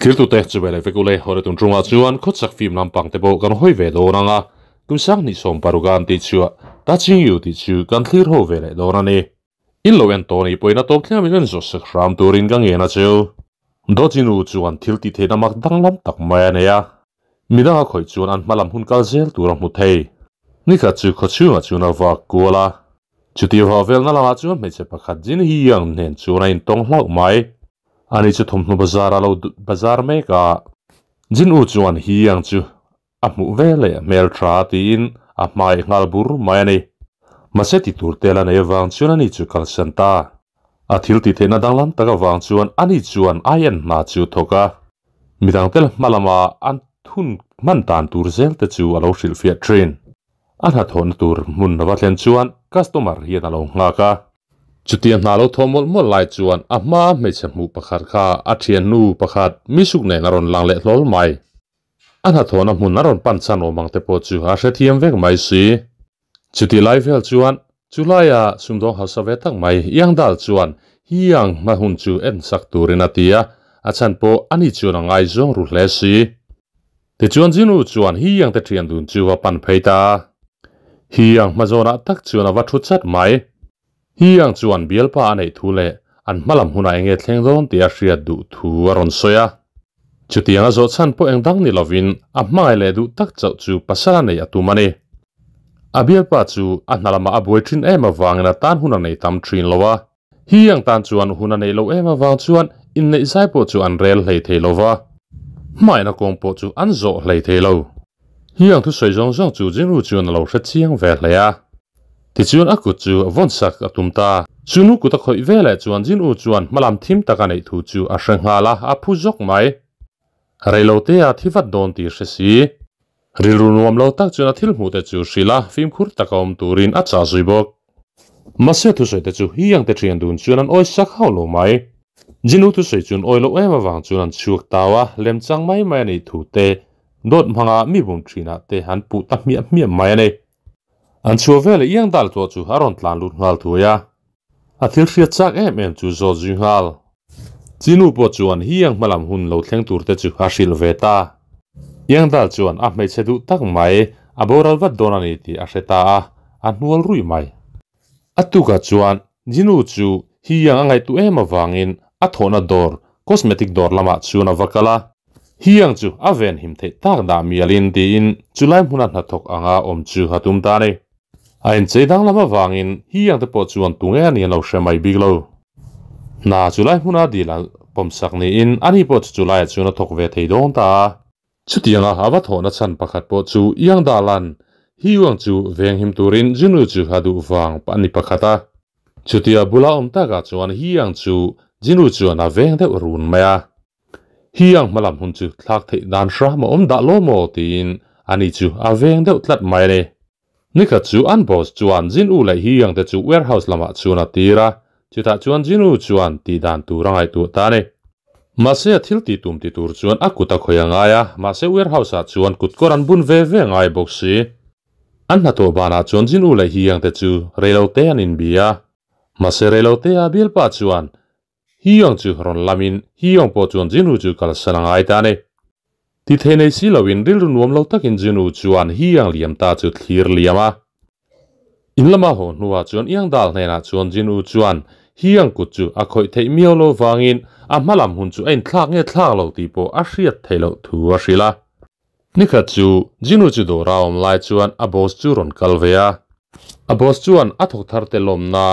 Thiltute chu veleh vek ule haw tun tungah chuan khawchhak fim lampang te pawh kan hawi ve dawn ang a, kum sang hnih sawm paruk a an tih chhuah ta ching yu tih chu kan thlir ho ve leh dawn a ni. In lo en tawh nih pawhin a tawp thleng min en zawh sak hram turin ka ngen a cheu. Dawtinu chuan thil tih theihna mak danglam tak mai a nei a, midang a khawih chuan an hmalam hun kal zel tur a hmu thei. Nikhat chu khawchhungah chuan a vak kual a, Chuti vah velna lamah chuan hmeichhe pakhat Jin Hee Young nen chuan a intawng hlauh mai. Ani chu thawmhnaw bazar a lo bazar mek a. Jin U chuan Hee Young chu a hmuh ve leh hmel tha tiin a hmai nghal bur mai a ni. Mahse ti tur tel a nei avang chuan ani chu kalsan ta. A thil tih theihna danglam tak avang chuan ani chuan ai en hna chu thawk a. Midang tel hma lama an thun hman dan tur zel te chu a lo hrilhfiah thin. A hnathawhna tur hmun a va thlen chuan customer hian a lo nghak a. Chutia hna lo thawh mawlh mawlh lai chuan a hma hmeichhe hmuh pakhat kha a thiannu pakhat misuk nen a rawn lang leh hlawl mai. A hnathawhna hmun a rawn pan chhan awm ang te pawh chu a hrethiam vek mai si. Chuti lai vel chuan chulaia sumdawng hausa ve tak mai Iangdal chuan Hiang hma hun chu en sak turin a ti a, a chhan pawh ani chuan a ngaizawng ru hle si. Tichuan Jinu chuan Hiang te thian dun chu a pan phei ta. Hiang hma zawnah tak chuan a va thu chat mai. Hiang chuan bialpa a neih thu leh an hmalam hunah enge thleng dawn tih a hriat duh thu a rawn sawi a. Chutiang a zawh chhan pawh eng dang ni lovin a hmangaih leh duh tak chauh chu pasal a neih a tum a ni. A bialpa chu a hna lamah a buai thin em avangin a tan hun a nei tam thin lo a. Hi ang tan chuan hun a neih loh em avang chuan inneih zai pawh chu an rel hlei thei lo va, hmaina kawng pawh chu an zawh hlei thei lo. Hi ang thusawi zawng zawng chu Jingru chuan a lo hre chiang ve hle a. Tichuan a kut chu vawn sak a tum ta. Chu nu kut a khawih ve leh chuan Jingru chuan hmalam thim tak a neih thu chu a hre nghal a, a phu zawk mai. Reilote a thi vat dawn tih hre si. Rilru nuam lo tak chuan a thil hmuh te chu hrilh a, fimkhur taka awm turin a chah zui bawk. Mahse thusawi te chu hiang te thian dun chuan an awi sak hauh lo mai. Jinu thusawi chuan awi loh em avang chuan an chhuak tau a, lemchang mai mai a nih thu te, dawt hmanga mi bum thinah te an puh ta hmiah hmiah mai a ni. An chhuah veleh iang dal tawh chu a rawn tlan lut nghal thuai a. A thil hriat chak em em chu zawt zui nghal. Chinu pawh chuan hiang hmalam hun lo thleng tur te chu a hrilh ve ta. Iang dal chuan a hmeichhe duh tak mai, a boral vat dawn a ni tih a hre ta a, a hnual ruih mai. A tukah chuan Jinu chu hiang a ngaihtuah em avangin a thawhna dawr, cosmetic dawr lamah chuan a va kal a. Hiang chu a ven him theih tak dah mialin tiin chulai hmuna hnathawk anga awm chu a tum ta a ni. A inchei danglam avangin Hiang te pawh chuan tunge a ni an lo hre mai bik lo. Hna chulai hmuna dil a pawmsak niin ani pawh chu chulaiah chuan a thawk ve thei dawn ta a. Chutianga a va thawhna chhan pakhat pawh chu Iang Dalan Hiuang chu venghim turin Junu chu a duh vang a ni pakhat a. Chutia bula awm takah chuan Hiang chu Jinu chuan a veng deuh run mai a. Hiang hmalam hun chu thlak theih dan hram a awm dah lo maw tiin ani chu a veng deuh tlat mai a ni. Nikhat chu an boss chuan Jin U leh Hiang te chu warehouse lamah chuan a tir a, chutah chuan Jin U chuan tih dan tur a ngaihtuah ta a ni. Mahse a thil tih tum ti tur chuan a kut a khawih a ngai a, mahse warehouse ah chuan kutkawr an bun ve ve ngai bawk si. An hnathawh banah chuan Jin U leh Hiang te chu reilote an inbia a, mahse reilote a bialpa chuan Hiyong chu rawn lamin Hiyong pawh chuan Jinwoo chu kalsan a ngai ta a ni. Ti thei nei si loin rilru nuam lo takin Jinwoo chuan Hiyang liam ta chu thlir liam a. In lama haw hnuah chuan Iangdal hnenah chuan Jinwoo chuan Hiyang kut chu a khawih theih miau lo vangin a hmalam hun chu a inthlak nge thlak lo tih pawh a hriat theih loh thu a hrilh a. Nikhat chu Jinwoo chu dawra awm lai chuan a boss chu rawn kal ve a. A boss chuan a thawk thar te lawmna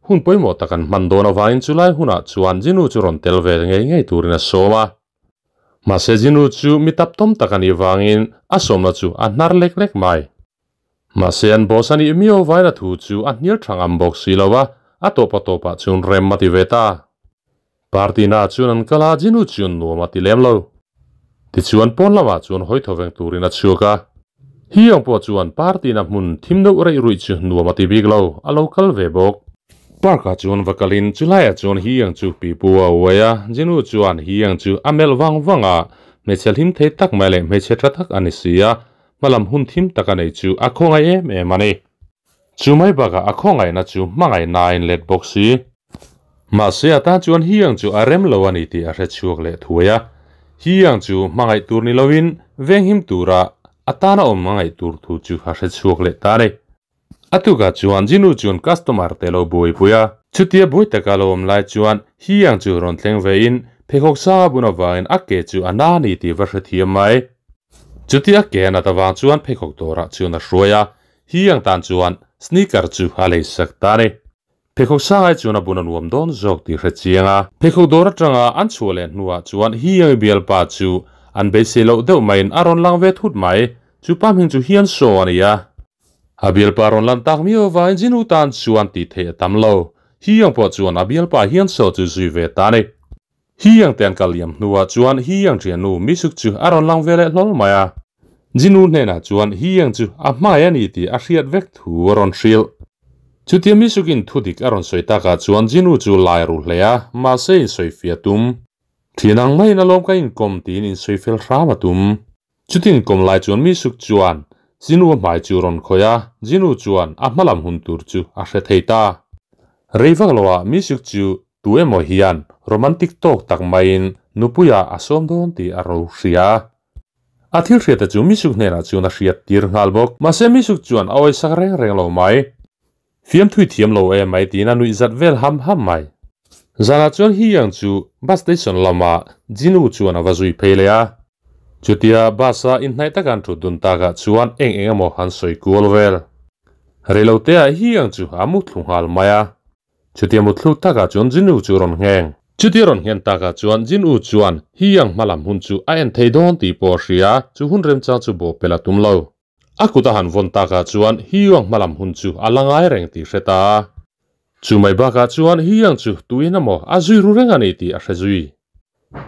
hun pawimawh tak an hman dawn avangin chulai hunah chuan Jinwoo chu rawn tel ve ngei ngei turin a sawm a. Mahse Jinwoo chu mi tap tawm tak a nih vangin a sawmna chu a hnar lek lek mai. Mahse an boss a nih miau vaina thu chu a hnial tha ngam bawk si lo a, a tawpa tawpah chuan rem a ti ve ta. Party na chuan an kal a, Jinu chuan nuam a ti lem lo. Tichuan pawn lamah chuan hawi tho veng turin a chhuak a. Hiyong pawh chuan party na hmun thim deuh reih ruih chu nuam a ti bik lo, a lo kal ve bawk. Park ah chuan va kalin chulaiah chuan Hiyong chu pipu a uai a, Jinu chuan Hiyong chu a melh vang vang a, hmeichhe hlim thei tak mai leh hmeichhe tha tak a ni si a, hmalam hun thim tak a nei chu a khawngaih em em a ni. Chu mai bakah a khawngaihna chu hmangaihnain let bawk si. Mahse a tan chuan Hiang chu a rem lo a ni tih a hre chhuak leh thuai a. Hi Yang chu hmangaih tur ni lovin venghim tura a tana awm a ngaih tur thu chu a hre chhuak leh ta a ni. A tukah chuan Jinu chuan customer te lo buaipui a, chutia buai taka lo awm lai chuan Hi Yang chu rawn thleng vein pheikhawk sanga bun avangin a ke chu a na a ni tih va hrethiam mai. Chutia a ke a nat avang chuan pheikhawk dawrah chuan a hruai a, Hi Yang tan chuan sneaker chu a lei sak ta a ni. Pheikhawk sangai chuan a bun a nuam dawn zawk tih hre chiang a. Pheikhawk dawr atanga an chhuah leh hnuah chuan hi Yang bialpa chu an beisei loh deuh maiin a rawn lang ve thut mai. Chu pa hming chu Hian Shaw a ni a. A bialpa rawn lan tak miau avangin Jinu tan chuan tih theih a tam lo. Hi Yang pawh chuan a bialpa Hian Shaw chu zui ve ta a ni. Hi Yang te an kal liam hnuah chuan Hi Yang thiannu Misuk chu a rawn lang ve leh hlawl mai a. Jinu hnenah chuan Hi Yang chu a hmai a ni tih a hriat vek thu a rawn hrilh. Chutia Misukin thu dik a rawn sawi takah chuan Jinu chu lai ru hle a, mahse insawi fia tum. Thian ang maiin alawm ka inkawm tiin insawi fel hram a tum. Chutin kawm lai chuan Misuk chuan Jinu a hmai chu rawn khawih a, Jinu chuan a hmalam hun tur chu a hre thei ta. Rei vak loah Misuk chu tu emaw hian romantic tawk tak maiin nupuiah a sawm dawn tih a ro hria. A thil hriata chu Misuk hnenah chuan a hriat tir nghal bawk. Mahse Misuk chuan a awisak reng reng lo mai. Fiamthui thiam lo em mai tiin a nuih zat vel ham ham mai. Zanah chuan Hi Yang chu bus station lamah Jinu chuan a va zui phei leh a. Chutia bus a inhnaih taka an thut dun takah chuan eng eng emaw an sawi kual vel. Reiloteah Hi Yang chu a muthlu nghal mai a. Chutia muthluk takah chuan Jin-u chu rawn ngheng. Chutia rawn nghen takah chuan Jin-u chuan Hi Yang hmalam hun chu a en thei dawn tih pawh a hria, chu hun remchang chu bawh pel a tum lo. A kut a han vawn takah chuan Hi Yang hmalam hun chu a la ngai reng tih hre ta. Chu mai bakah chuan Hi Yang chu tuin emaw a zui ru reng a ni tih a hre zui.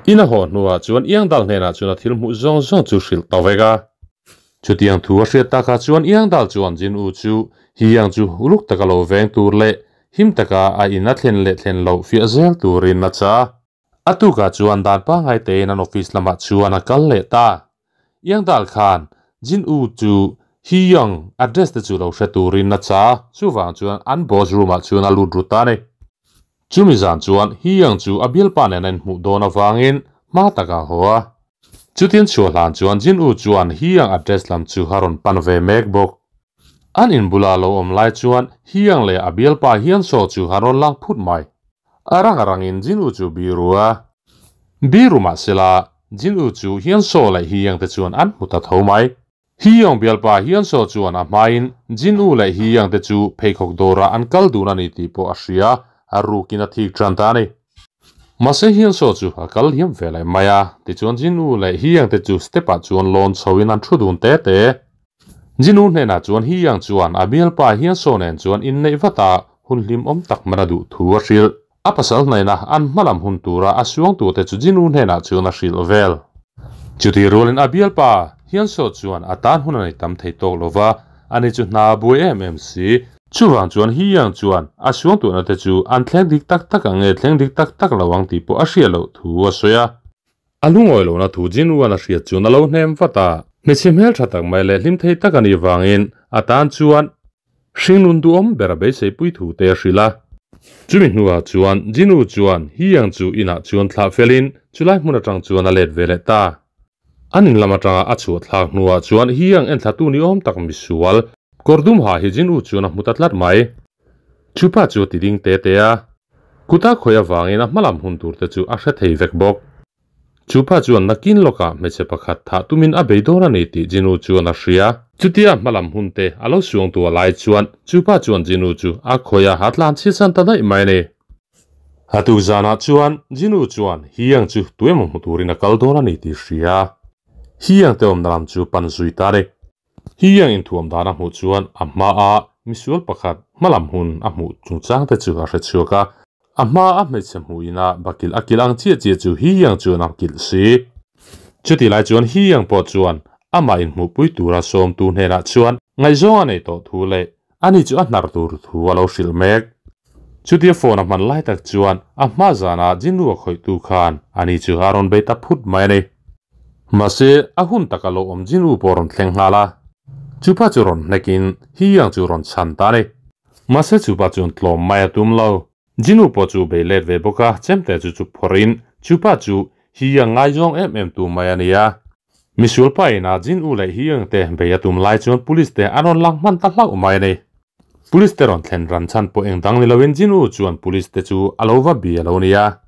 In a haw hnuah chuan Iang Dal hnenah chuan a thil hmuh zawng zawng chu hrilh ta vek a. Chutiang thu a hriat takah chuan Iang Dal chuan Jin U chu Hi Yang chu uluk taka lo veng tur leh him taka a in a thlen leh thlen loh fiah zel turin a cha. A tukah chuan dan pangngai tein an office lamah chuan a kal leh ta. Iang Dal khan Jin U chu Hi Yang address te chu lo hre turin a cha, chuvang chuan an boss room ah chuan a lut rut a ni. Chumi zan chuan Hi Yang chu a bialpa nen a inhmuh dawn avangin hma takah a haw a. Chutin chhuah hlan chuan Jin U chuan Hi Yang address lam chu a rawn pan ve mek bawk. An in bula lo awm lai chuan Hi Yang leh a bialpa hian saw chu a rawn lang phut mai. A rang a rangin Jin U chu biru a. Biru mahsela Jin U chu hian saw leh Hi Yang te chuan an hmu ta tho mai. Hi Yong bialpa Hyun-soo chuan a hmain Jin U leh Hi Yang te chu pheikhawk dawrah an kal dun a ni tih pawh a hria, a rukin a thik tan ta a ni. Mahse Hyun-soo chu a kal hiam ve leh mai a, tichuan Jin U leh Hi Yang te chu step ah chuan lawn chhoin an thu dun te te. Jin U hnenah chuan Hi Yang chuan a bialpa Hyun-soo nen chuan inneih vat a hun hlimawm tak hman a duh thu a hrilh. A pasal hnena an hmalam hun tura a suangtute chu Jinu hnenah chuan a hrilh vel. Chutih rualin a bialpa Hiansaw chuan a tan hun a nei tam thei tawk lo va, ani chu hna a buai em em si. Chuvang chuan Hi Yang chuan a suangtuahna te chu an thleng dik tak tak ang nge thleng dik tak tak lo ang tih pawh a hriat loh thu a sawi a. A lungawi lohna thu Jinu an a hriat chuan a lo hnem vat a. Hmeichhe hmeltha tak mai leh hlim thei tak a nih vangin a tan chuan Hringnun duhawm ber a beiseipui thu te a hrilh a. Chumi hnuah chuan Jinu chuan Hi Yang chu inah chuan thlah felin chulai hmun atang chuan a let ve leh ta. An in lam atanga a chhuah thlak hnuah chuan Hi Yang enthlatu ni awm tak misual kawr dum ha hi Jinu chuan a hmu ta tlat mai. Chupa chu a ti ding te te a. Kuta khawih avangin a hmalam hun tur te chu a hre thei vek bawk. Chupa chuan nakin lawkah hmeichhe pakhat thah tumin a bei dawn a ni tih Jinu chuan a hria. Chutia hmalam hun te a lo suang tu a lai chuan chupa chuan Jinu chu a khawih a, a tlan chhisan ta daih mai a ni. A tuk zanah chuan Jinu chuan Hiang chu tuemaw hmu turin a kal dawn a ni tih hria. Hiang te awmna lam chu pan zui ta a ni. Hiang inthuam dan a hmuh chuan a hmaa misual pakhat hmalam hun a hmuh chungchang te chu a hre chhuak a. A hma a hmeichhe hmuh ina bakilh a kilh ang chiah chiah chu Hiang chuan a kilh si. Chutih lai chuan Hiang pawh chuan amah inhmuhpui tura sawmtu hnenah chuan ngaihzawng a nei tawh thu leh ani chu a hnar tur thu a lo hrilh mek. Chutia phone a hman lai tak chuan a hma zana Jinnu a khawihtu khan ani chu a rawn bei ta phut mai a ni. Mahse, a hun taka lo awm Jinnu pawh rawn thleng nghal a. Chupa chu rawn hnekin Hiang chu rawn chhan ta a ni. Mahse chupa chuan tlawm mai a tum lo. Jinu pawh chu bei let ve bawk a, chemte chu chuk phawrhin chupa chu Hi Young ngaizawng em em tu mai a ni a. Misual pa ina Jin U leh Hi Young te bei a tum lai chuan police te an rawn lang hman ta hlauh mai a ni. Police te rawn thlen ran chhan pawh eng dang ni loin Jin U chuan police te chu a lo va bi a lo ni a.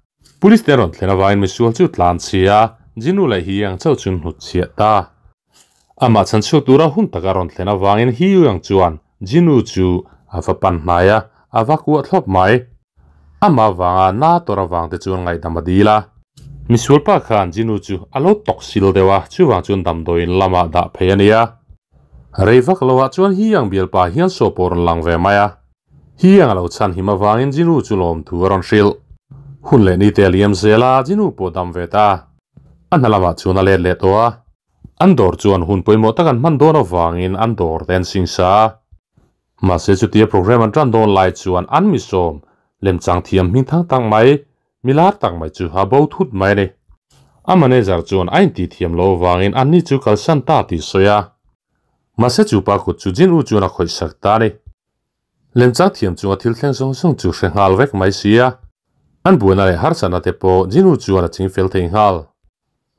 Police te rawn thlen avangin misual chu tlan chhia a, Jin U leh Hi Young chauh chu hnut chhiah ta. Amah chhan chhuak tura hun taka rawn thlen avangin Hi Young chuan Jin U chu a va pan hnai a, a va kuah thlawp mai. Amah vanga na tawrh avang te chuan ngaihdam a dil a. Misual pa khan Jinu chu a lo tawk sil deuh a, chuvang chuan damdawiin lamah dah phei a ni a. Rei vak loah chuan hi ang bialpa hian saw pawh rawn lang ve mai a. Hi ang a lo chhan him avangin Jinu chu lawmthu a rawn hrilh. Hun leh ni te a liam zel a, Jinu pawh dam ve ta. A hna lamah chuan a let leh tawh a. An dawr chuan hun pawimawh tak an hman dawn avangin an dawr te an singsa a. Mahse chutia program an tan dawn lai chuan an mi sawm lemchang thiam hming thang tak mai, mi lar tak mai chu a bo thut mai a ni. A manager chuan a intih thiam lo avangin anni chu kalsan ta tih sawi a. Mahse chu pa kut chu Jin U chuan a khawih sak ta a ni. Lemchang thiam chunga thil thleng zawng zawng chu hre nghal vek mai si a. An buaina leh harsatna te pawh Jin U chuan a ching fel thei nghal.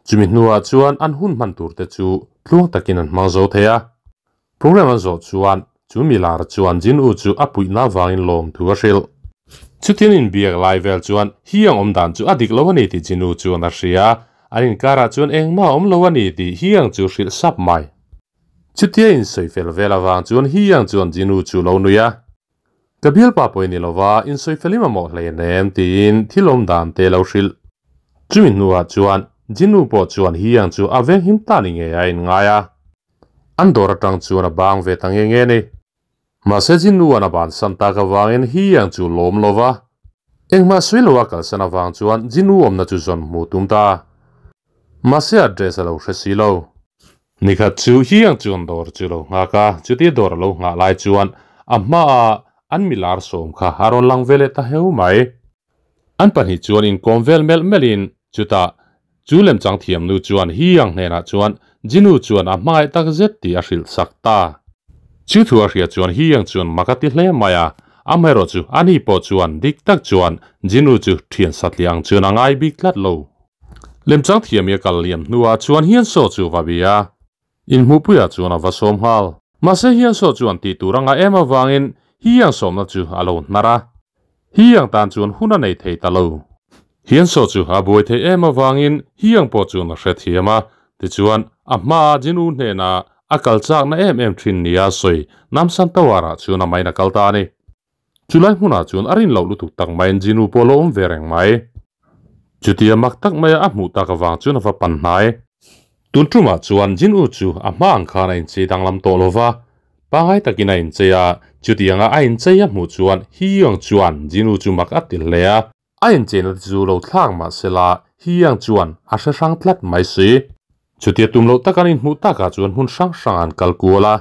Chumi hnuah chuan an hun hman tur te chu tluang takin an hmang zo thei a. Program an zawh chuan chu mi lar chuan Jin U chu a puihna avangin lawm thu a hrilh. Chutin inbiak lai vel chuan hi ang awm dan chu a dik lo a ni tih Jin U chuan a hria. An inkarah chuan engmah a awm lo a ni tih hi ang chu hrilh sap mai. Chutia insawi fel vel avang chuan hi ang chuan Jin U chu lo nui a. Ka bialpa pawh i ni lova, insawi fel i mamawh hleinem tiin thil awm dan te lo hrilh. Chumi hnuah chuan Jinu pawh chuan Hiyang chu a venghim ta ni ngei a inngai a. An dawr atang chuan a bang ve ta nge nge ni. Mahse Jinu an a bansan tak avangin Hiyang chu lawm lova. Engmah sawi loa kalsan avang chuan Jinu awmna chu zawn hmu tum ta. Mahse address a lo hre si lo. Nikhat chu Hiang chuan dawr chu lo nghak a, chutia dawr a lo nghah lai chuan a hmaah an mi lar sawm kha a rawn lang ve leh ta heu mai. An pahnih chuan inkawm vel melh melhin chutah chu lemchang thiamnu chuan Hiang hnenah chuan Jinu chuan a hmangaih tak zet tih a hrilh sak ta. Chu thu a hriat chuan Hiang chuan mak a ti hle mai a, amaherawh chu ani pawh chuan dik tak chuan Jinu chu thian satliah ang chuan a ngai bik tlat lo. Lemchang thiam i a kal liam hnuah chuan hian saw chu va bia a, inhmuhpuiah chuan a va sawm nghal. Mahse hian saw chuan tih tur a ngah em avangin hiang sawmna chu a lo hnar a, hiang tan chuan hun a nei thei ta lo. Hian saw chu a buai theih em avangin hiang pawh chuan a hrethiam a, tichuan a hmaa Jinu hnenah a kal chakna em em thin nia sawi Namsan Tower-ah chuan a main a kal ta a ni. Chulai hmunah chuan a rin loh lutuk tak maiin Jinu pawh a lo awm ve reng mai. Chutia mak tak maia a hmuh tak avang chuan a va pan hnai. Tun tumah chuan Jinu chu a hma ang khan a inchei danglam tawh lo va, pangai takin a inchei a, chutianga a inchei a hmuh chuan Hee-young chuan Jinu chu mak a ti hle a. A incheina te chu lo thlak mah sela Hee-young chuan a hre hrang tlat mai si. Chutia tum loh tak an inhmuh takah chuan hmun hrang hrang an kal kual a.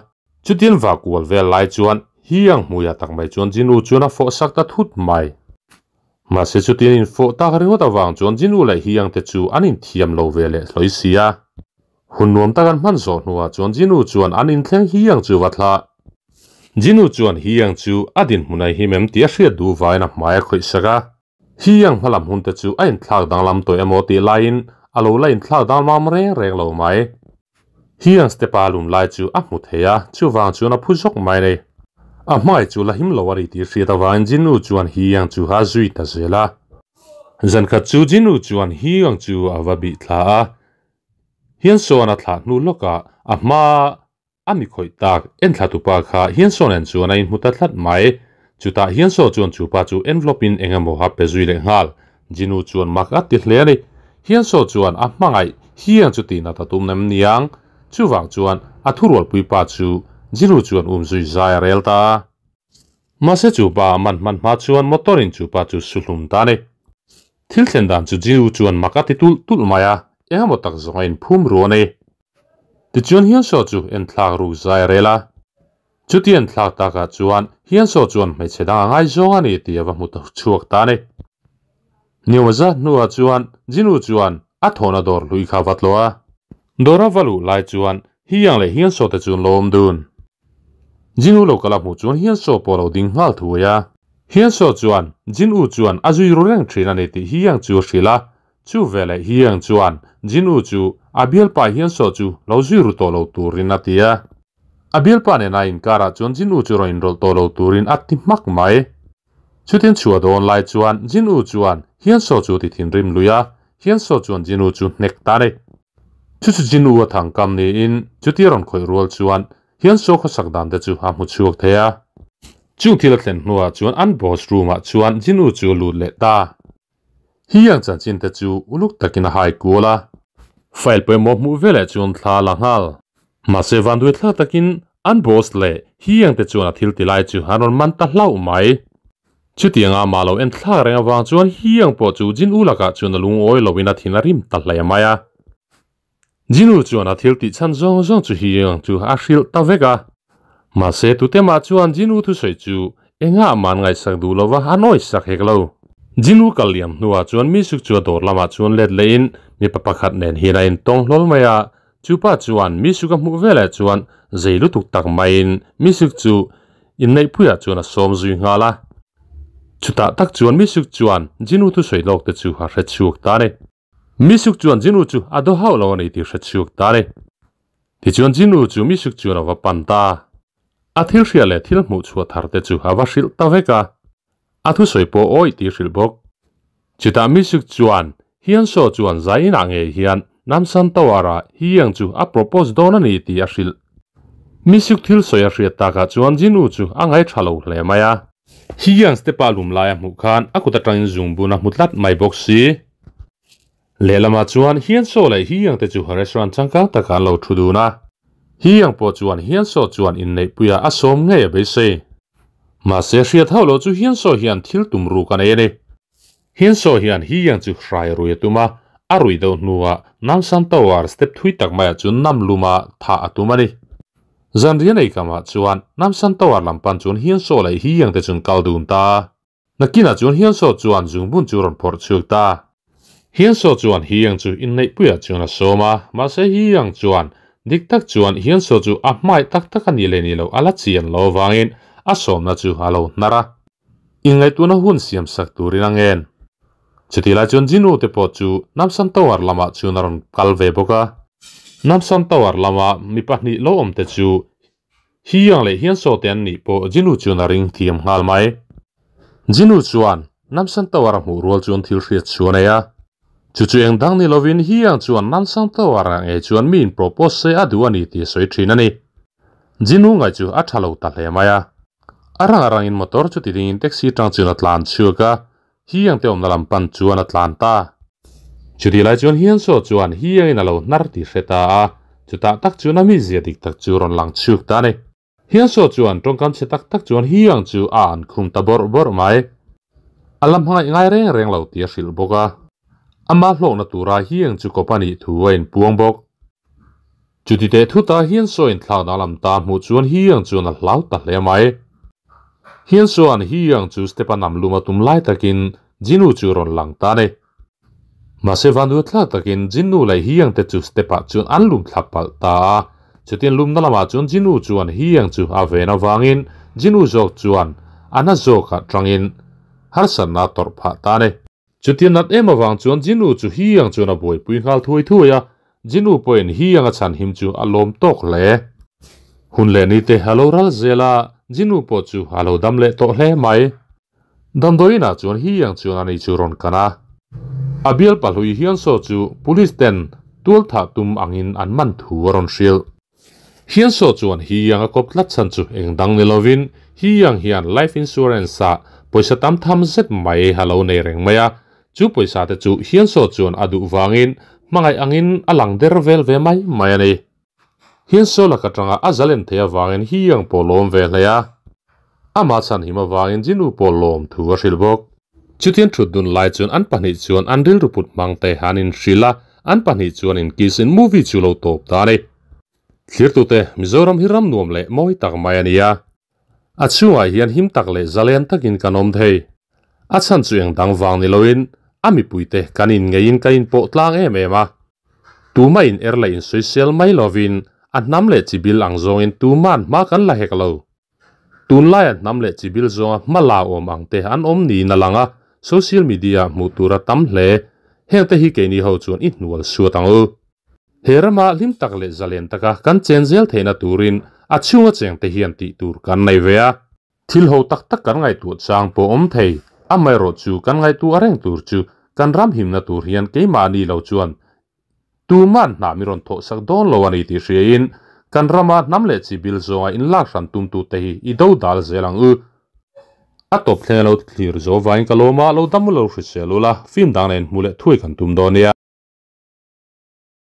Chutin va kual vel lai chuan Hiang hmuiah tak mai chuan Jinu chuan a fawh sak ta thut mai. Mahse chutin infawh tak ringawt avang chuan Jinu leh Hiang te chu an inthiam lo ve leh hlawi si a. Hun nuam tak an hman zawh hnuah chuan Jinu chuan an inthleng Hiang chu va thlah. Jinu chuan Hiang chu a dinhmun a him em tih a hriat duh vaiin a hmai a khawih sak a. Hiang hmalam hun te chu a inthlak danglam tawh emaw tih laiin a lo la inthlak danglam reng reng lo mai. Hiang step a lum lai chu a hmu thei a, chuvang chuan a phu zawk mai nei. A hmai chu la him lo a ri tih hriat avangin Jinu chuan Hiang chu a zui ta zel a. Zankhat chu Jinu chuan Hiang chu a va bih thla a, hian sawn a thlah hnu lawkah a hma A mi khawih tak, enthla tupa kha Hiansaw nen chuan a inhmu ta tlat mai. Chutah Hiansaw chuan chupa chu envelope in eng emaw a pe zui leh nghal. Jinu chuan mak a ti hle a ni. Hiansaw chuan a hmangaih Hiang chu tihna ta tum nem niang. Chuvang chuan a thurualpui pa chu Jinu chuan um zui zai a rel ta. Mahse chupa a man hman hma chuan motor in chupa chu su hlum ta a ni. Thil thlen dan chu Jinu chuan mak a ti tulh tulh mai a, eng emaw tak zawng a inphum ru a ni. Tichuan Hiansaw chu enthlak ruk zai a rel a. Chuti enthlak takah chuan Hiansaw chuan hmeichhe dang a ngaizawng a ni tih a va hmu ta chhuak ta a ni. Niawma zat hnuah chuan Jinu chuan a thawhna dawr hlui kha a va tlawh a. Dawr a va luh lai chuan Hiang leh Hiansaw te chu an lo awm dun. Jinu lo kal a hmuh chuan Hiansaw pawh a lo ding nghal thuai a. Hiansaw chuan Jinu chuan a zui ru reng thin a ni tih Hiang chu a hrilh a. Chu veleh Hiang chuan Jinu chu a bialpa Hiansaw chu lo zui ru tawh lo turin a ti a. A bialpa nena inkarah chuan Jinu chu rawn inrawlh tawh lo turin a ti hmak mai. Chutin chhuah dawn lai chuan Jinu chuan Hiansaw chu ti thinrim lui a, Hiansaw chuan Jinu chu hnek ta a ni. Chu chu Jinu a thangkam niin chutia rawn khawih rual chuan Hiansaw khawsak dan te chu a hmu chhuak thei a. Chung thil a thlen hnuah chuan an boss room ah chuan Jinu chu a lut leh ta. Hiang chanchin te chu uluk takin a hai kual a. File pawimawh hmuh veleh chuan thla la nghal. Mahse vanduai thlak takin an boss leh Hiang te chuan a thil ti lai chu an rawn man ta hlauh mai. Chutianga mah lo en thlak reng avang chuan Hiang pawh chu Jin U lakah chuan a lungawi loin a thin a rim ta hle mai a. Jinu chuan a thil tih chhan zawng zawng chu Hiang chu a hrilh ta vek a. Mahse tute mah chuan Jinu thusawi chu engah mah an ngaihsak duh lova an awisak hek lo. Jinu kal liam hnuah chuan Misuk chu a dawr lamah chuan let lehin mipa pakhat nen hian a intawng hlawl mai a. Chupa chuan Misuk a hmuh veleh chuan zei lutuk tak maiin Misuk chu inneihpuiah chuan a sawm zui nghal a. Chutah tak chuan Misuk chuan Jinu thusawi lawk te chu a hrechhuak ta a ni. Misuk chuan Jinu chu a daw hauh lo a ni tih hre chhuak ta a ni. Tichuan Jinu chu Misuk chuan a va pan ta. A thil hria leh thil hmuh chhuah thar te chu a va hrilh ta vek a. A thusawi pawh awih tih hrilh bawk. Chutah Misuk chuan Hiansaw chuan Zainah ngei hian Namsan Tower-ah Hiang chu a propose dawn a ni tih a hrilh. Misuk thil sawi a hriat takah chuan Jinu chu a ngaihṭha lo hle mai a. Hiang step-a lum lai a hmuh khan a kut aṭangin zungbun a hmu tlat mai bawk si. Lehlamah chuan Hiansaw leh Hiang te chu restaurant changkang takah an lo thu dun a. Hiang pawh chuan Hiansaw chuan inneihpuiah a sawm ngei a beisei. Mahse hriat hauh loh chu Hiansaw hian thil tum ruk a nei a ni. Hiansaw hian Hiang chu hrai rui a tum a, a rui deuh hnuah Namsan Tower step thui tak maiah chuan nam luma thah a tum a ni. Zanrian eikamah chuan Namsan Tower lam pan chuan Hiansaw leh Hiang te chuan kal dun ta. Nakinah chuan Hiansaw chuan zungbun chu rawn phawrh chhuak ta. Hiansaw chuan Hiang chu inneihpuiah chuan a sawm a, mahse Hiang chuan dik tak chuan Hiansaw chu a hmaih tak tak a nih leh nih loh a la chian lo avangin a sawmna chu a lo hnar a. Inngaihtuahna hun siam sak turin a ngen. Chutih lai chuan Jinu te pawh chu Namsan Tower lamah chuan a rawn kal ve bawk a. Namsan Tower lama mi pahnih lo awm te chu Hiang leh Hiansaw te an nih pawh Jinu chuan a ring thiam nghal mai. Jinu chuan Namsan Tower a hmuh rual chuan thil hriat chu a nei a. Chu chu eng dang ni lovin Hiang chuan Namsan Tower ah ngei chuan mi in propose se a duh a ni tih a sawi thin a ni. Jinu ngaih chu a tha lo ta hle mai a. A rang a rangin motor chu ti dingin taxi tang chuan a tlan chhuak a, Hiang te awmna lam pan chuan a tlan ta. Chutih lai chuan Hiansaw chuan Hiangin a lo hnar tih hre ta a, chutah tak chuan a mizia dik tak chu rawn lang chhuk ta a ni. Hiansaw chuan tawngkam chhe tak tak chuan Hiang chu a an khum ta bawrh bawrh mai. A la hmangaih ngai reng reng lo tih a hrilh bawk a. Ama hlawkna tura Hiang chu kawp a nih thu a inpuang bawk. Chuti teh thut a Hiansaw inthlak danglam ta hmuh chuan Hiang chuan a hlau ta hle mai. Hiansaw-a'n Hiang chu step a nam lum a tum lai takin Jinu chu rawn lang ta a ni. Mahse vanduai thlak takin Jinu leh Hiang te chu step ah chuan an lum thla palh ta a. Chutin lumna lamah chuan Jinu chuan Hiang chu a ven avangin Jinu zawk chuan a na zawkah tangin harsatna a tawrh phah ta a ni. Chutia nat em avang chuan Jinu chu Hiang chuan a buaipui nghal thuai thuai a, Jinu pawhin Hiang a chhan him chu a lawm tawk hle. Hun leh ni te a lo ral zel a, Jinu pawh chu a lo dam leh tawh hle mai. Damdawiinah chuan Hiang chuan ani chu rawn kan a. A bial pahlui Hiansaw chu police ten tual thah tum angin an man thu a rawn hrilh. Hiansaw chuan Hiang a kawp tlat chhan chu eng dang ni lovin Hiang hian life insurance ah pawisa tam tham zet mai a lo nei reng mai a, chu pawisa te chu Hiansaw chuan a duh vangin hmangaih angin a lang der vel ve mai mai a ni. Hiansaw lak atanga a zalen thei avangin Hiang pawh lawm ve hle a, amah chhan him avangin Jinu pawh lawm thu a hrilh bawk. Chutiang thut dun lai chuan an pahnih chuan an rilru put hmang te an inhrilh a, an pahnih chuan inkiss in movie chu lo tawp ta a ni. Thlirtute, Mizoram hi ram nuam leh mawi tak mai a ni a. A chhungah hian him tak leh zalen takin kan awm thei. A chhan chu eng dang vang ni loin a mipuite kan inngeiin kan inpawh tlang em em a. Tuma in er leh insawisel mai lovin a hnam leh chibil ang zawngin tuma'n hma kan la hek lo. Tunlaia hnam leh chibil zawnga hma la awm ang te an awm niin a lang a, social media-ah hmuh tur a tam hle. Heng te hi keini ho chuan i hnual suat ang u. He rama hlim tak leh zalen taka kan chen zel theihna turin a chhunga cheng te hian tih tur kan nei ve a. Thil ho tak tak kan ngaihtuah chang pawh awm thei. Amaherawhchu kan ngaihtuah reng tur chu kan ram himna tur hian keimahni lo chuan tuman hna mi rawn thawh sak dawn lo a ni tih hriain kan rama hnam leh chi bil zawnga inlak hran tumtute hi i do dal zel ang u. A tawp thleng lo thlir zo vangin ka lawm a, lo dam lo hrisel ula, film dang nen hmu leh thuai kan tum dawn nia.